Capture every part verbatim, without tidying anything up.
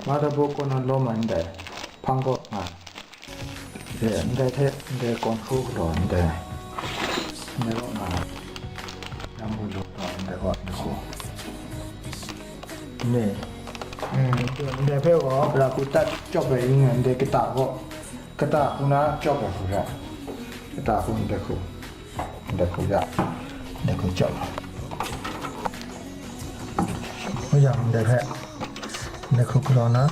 Motherboard kaw na lawm ai ndai, hpang kaw nga. Re, ndai hte, ndai kawn hkru galaw ndai. Ndai kaw nga. Yang bu lu taw ndai kaw, ndai hku. Ni. Mm, ndai hpe gaw, pra hku tat chyawp ai ning, ndai kata kaw. Kata hku na chyawp ai hku ra. Kata hku ndai hku. Ndai hku ya. Ndai hku chyawp. Hoi yang ndai hpe. Ndai hku galaw na.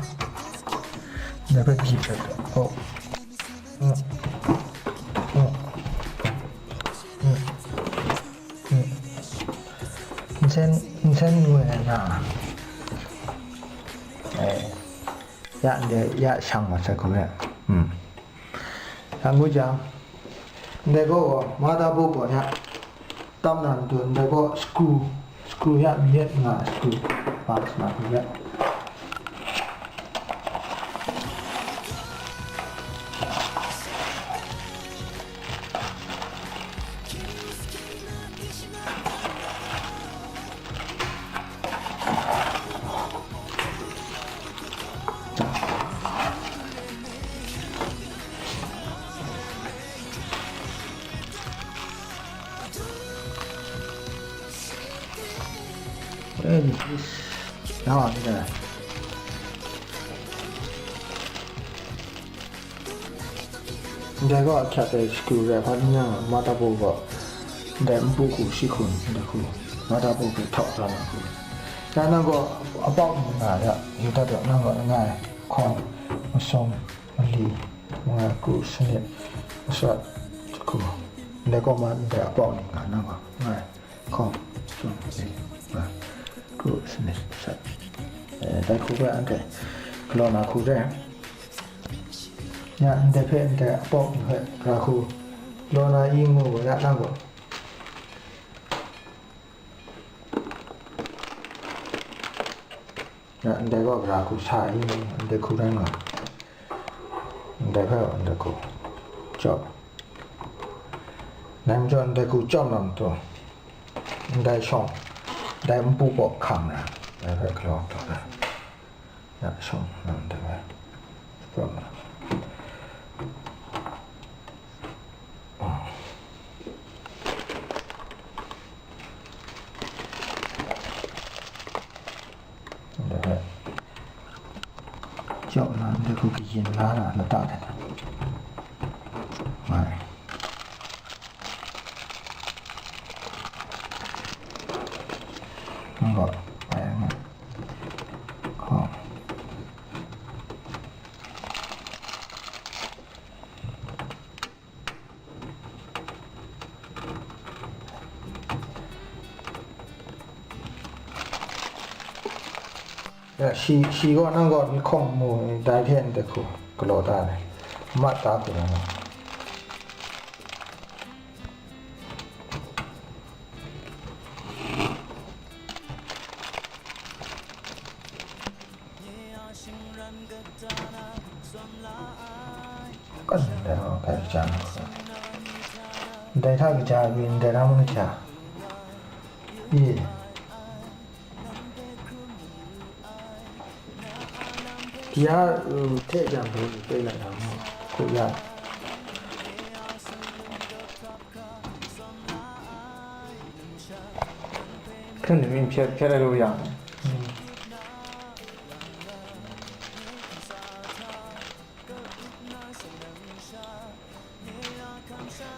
Ndai hpe byi hpe. Oh. Mm. Mm. Mm. Mm. Nsen, nsen ngoi na. Eh. Ya ndai, ya shang ma sai hku re. Hmm. Shang ngu jang, ndai gaw gaw, motherboard gaw ya, tam na matu, ndai gaw screw, screw ya myit nga, screw, pas na hku re. Now I'm gonna Ndai gaw ahkyak ai screw re hpa n yang, motherboard gaw ndai npu hku shi hkun, ndai hku, motherboard hpe htawk ra na hku. Ya nang gaw apawk ni nga ya, yu dat daw, nang gaw langai, hkawng, masum, mali, mangai, kru, sanit, masat, jahku. Ndai gaw ma ndai apawk ni nga, nang gaw langai. Hkawng, sum, ni, nga, kru, sanit, sat. Eh, dai hku hpe anhte galaw na hku re. Ya, ndai hpe ndai apawk ni hpe gara hku galaw na i ngu gaw, ya nang gaw. Ya, ndai gaw gara hku sa i, ndai hku rai nga. Ndai hpe ndai hku chyawp. Nang majaw ndai hku chyawp na matu, ndai shawng, ndai npu kaw hkam na, ndai hpe galaw taw na. Ya shawng na ndai hpe chyawp na. Ndai hpe chyawp na, ndai hku kayin la na, lata hte na. Ngai. Nang gaw, bai ngai. Hkawng. Ya, shi, shi gaw nang gaw ni hkawng mu ni dai hte ndai hku galaw da ai, mat da hku na. Kan dai hta kaja na hku. Dai hta kaja pyi, dai hta mung kaja. Pyi. Ya, um, hte jang hpe, hpe na yang, hku ya. Hkren ni mying hpyet hpyet ai lu yang.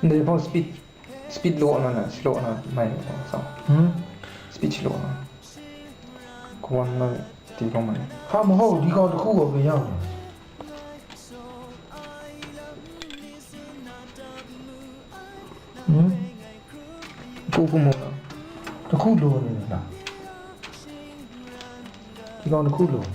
Ndai hpang speed, speed law na na, slow na mai sa. Hmm? Speed slow na. Kawan na ti kau mai. Hpa mahow, di kau dahku gaw kayang. Hmm? Ku ku mu. Dahku law ni na. Di kau dahku law.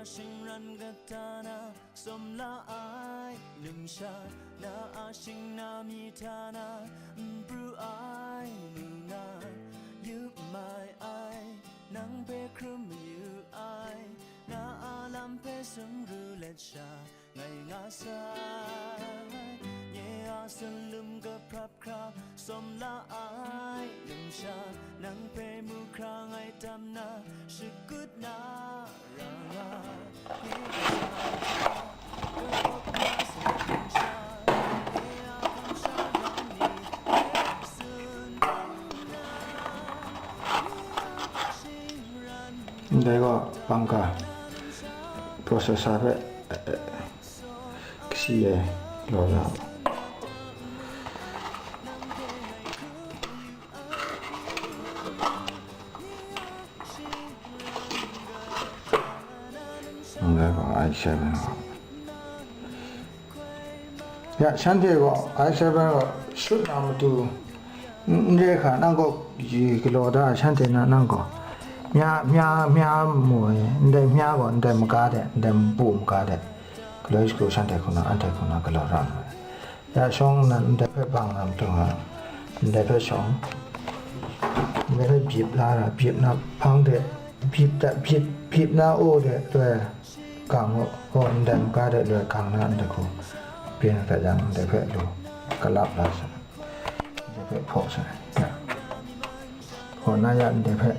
Shingran kata na sawm la ai, numsha na a shing na mi hta na n pru ai, mu nga yu mai ai, nang hpe hkrum mayu ai, na a lam hpe sumru let sha ngai nga sai. Nye a salum kaprap hkra sawm la ai, numsha nang hpe mu hkra ngai tam na, shakut na ra nga. Nye a sa hkra, kapawt na sa numsha, nye a kamsham lam ni hpe tsun na, nye a hpung shingran Ndai gaw pangka processor hpe, eh, eh, kasi ai galaw na. Ndai gaw i seven gaw. Ya, shanhte gaw i seven gaw shut na matu, n-, n re hkra, nang gaw kaji galaw da, shanhte na, nang gaw mya, mya, mya mu ai, ndai mya gaw ndai maga de, ndai npu maga de, galaw shagu shanhte hku na, anhte hku na galaw ra mu ai. Ya shawng nnan ndai hpe bang na matu nga, ndai hpe shawng, ndai hpe byip la ra, byip na hpang de, byip da, byip, byip na o de, loi gang u, gaw ndai maga de loi gang na ndai hku byin hkrat yang, ndai hpe lu kalap la sa, ndai hpe hpaw sa, ya. Hpaw na ya ndai hpe,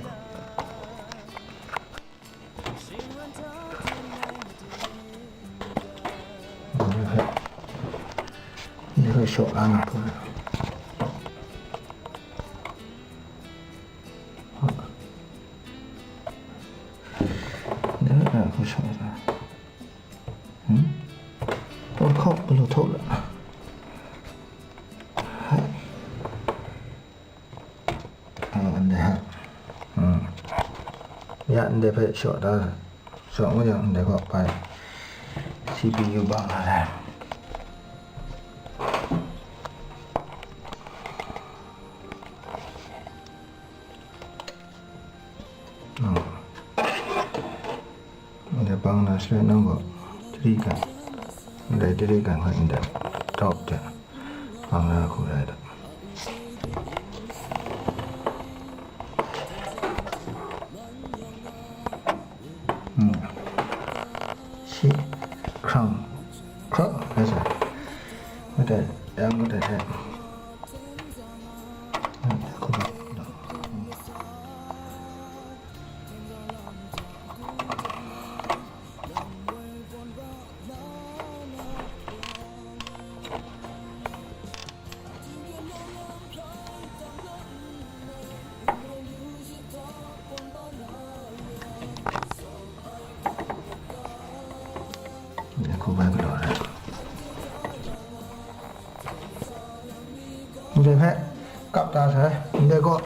ndai hpe, ndai hpe shaw la na hku. Ndai hpe hku shaw la. Hmm? Taw hkawk galaw htaw la. Hai. Ah, ndai hpe. Hmm. Ya, ndai hpe shaw da. Shaw ngu yang, ndai kaw pai. C P U bang la ai. Hmm. Ndai bang na shaloi nang gaw three gun, ndai three gun hpe ndai top de bang na hku rai da. Hmm. Shi, hkrang, hkra, rai sa. Matai, yang matai hte. Hmm, hku bai. Hku bai galaw ai. Ndai hpe kap da sai, ndai gaw,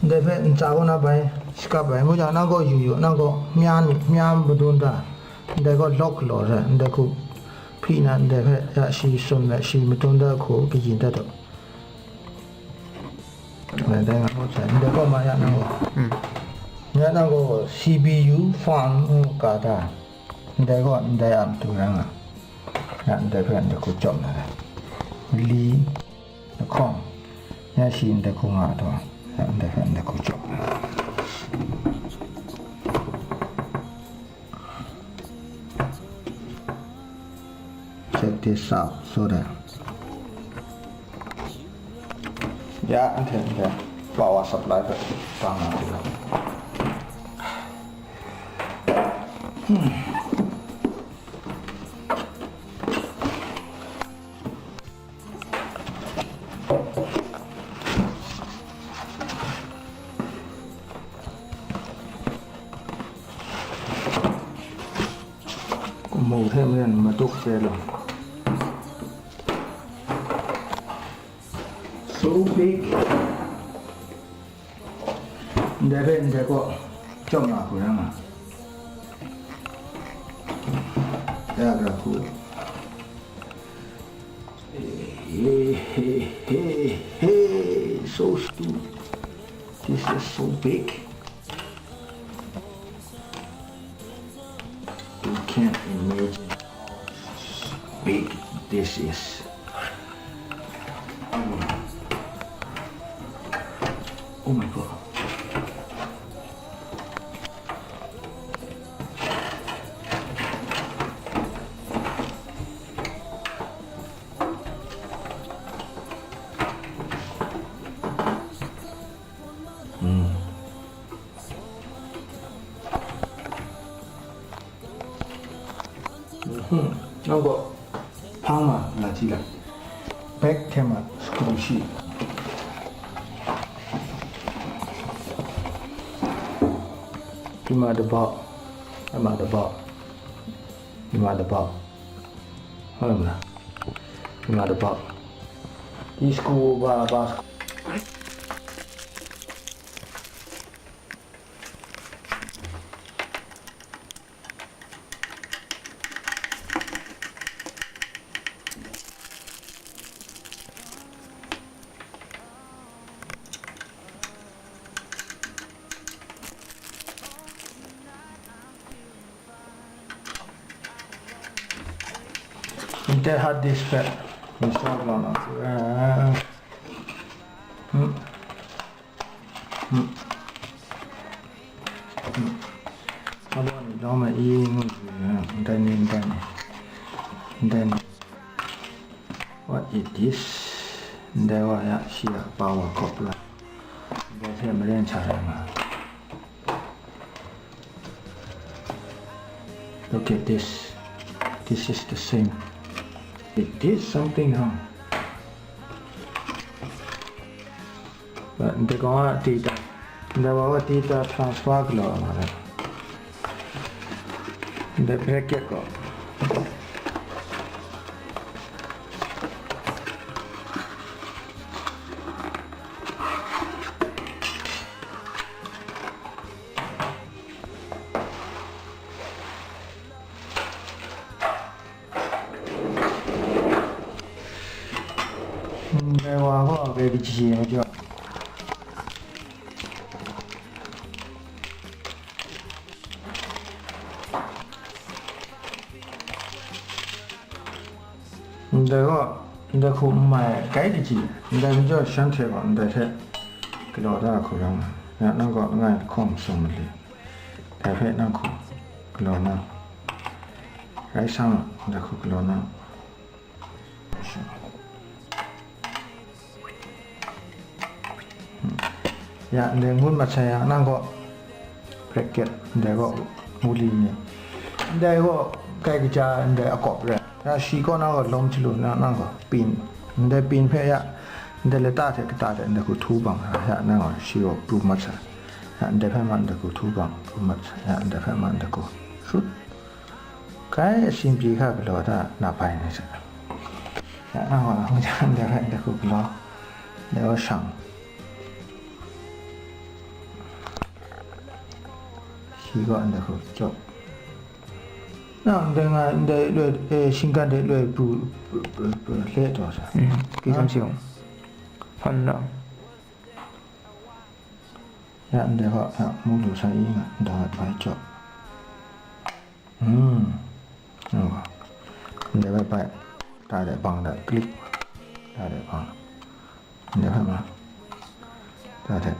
ndai hpe ntsa kaw na bai, shakap ai, ngu jang, nang gaw yu yu, nang gaw mya ni, mya madun da, ndai gaw lawk galaw sai, ndai hku hpyi na, ndai hpe ya shi tsun ai, shi madun da hku kayin dat daw. Ndai, ndai nga gaw sai, ndai gaw ma ya nang gaw. Mm. Ya nang gaw C P U fan ngu ka da. Ndai gaw, ndai a matu rai nga. Ya, ndai hpe ndai hku chyawm na ai. Li, lahkawng, ya shi ndai hku nga ai taw, ya, ndai hpe ndai hku chyawm na ai. Check this out, so that. Ya, anhte, anhte, power supply hpe bang na ai. Kumu hte maren matuk hte lu. So big. Ndai hpe ndai kaw chyawm na hku rai nga. Ya, gara hku. Hey, hey, hey, hey, so stupid. This is so big. Can't imagine how big this is. Oh my God. Mm. Hmm. Nang gaw hpang ma, la ji la. Bag hte ma, screw shi. Pyi ma dabau, pyi ma dabau, pyi ma dabau. Oi ma, pyi ma dabau. Di screw ba, ba screw. Intel hard disk hpe install la na. Hmm. Hmm. Hmm. Aba ni lawm ai i ngu ni, ndai ni, ndai ni, ndai ni. What is this? Ndai wa ya, shi ya, power cord la. Ndai hte maren sa rai nga. Look at this. This is the same. It is something wrong. Ndai gaw data, ndai wa data transfer galaw ai ma rai. Ndai bracket gaw. Ndai wa gaw kai kaji ai majaw, ndai gaw, ndai hku n mai ai, kai kaji, ndai majaw shanhte gaw ndai hte galaw da hku rawng ai. Ya, nang gaw langai lahkawng masum mali, dai hpe nang hku galaw na, rai sang, ndai hku galaw na. Ya, ndai ngut mat sai ya, nang gaw bracket, ndai gaw muli ni, ndai gaw kai kaja, ndai akawp rai. Ya, shi kaw nang gaw lawm hti lu na, nang gaw pin, ndai pin hpe ya, ndai lata hte kata hte ndai hku htu bang, ya, nang gaw shi gaw pru mat sai. Ya, ndai hpe ma ndai hku htu bang, pru mat sai. Ya, ndai hpe ma ndai hku shut. Kai asin pyi hka galaw da na bai ni hte. Ya, nang gaw hkungja ndai hpe ndai hku galaw, ndai gaw shang. Shi gaw ndai hku chyawp. Nang ndai nga, ndai loi, eh, shinggan de loi pru, pru, pru, pru, le taw sa. Mm, ki sam si hpang. Hpan na. Ya, ndai hpa, ya, mu lu sa i nga, nda bai chyawp. Hmm. Nang gaw, ndai bai bai, ta de bang da, click, ta de bang, ndai hpa ma, ta de,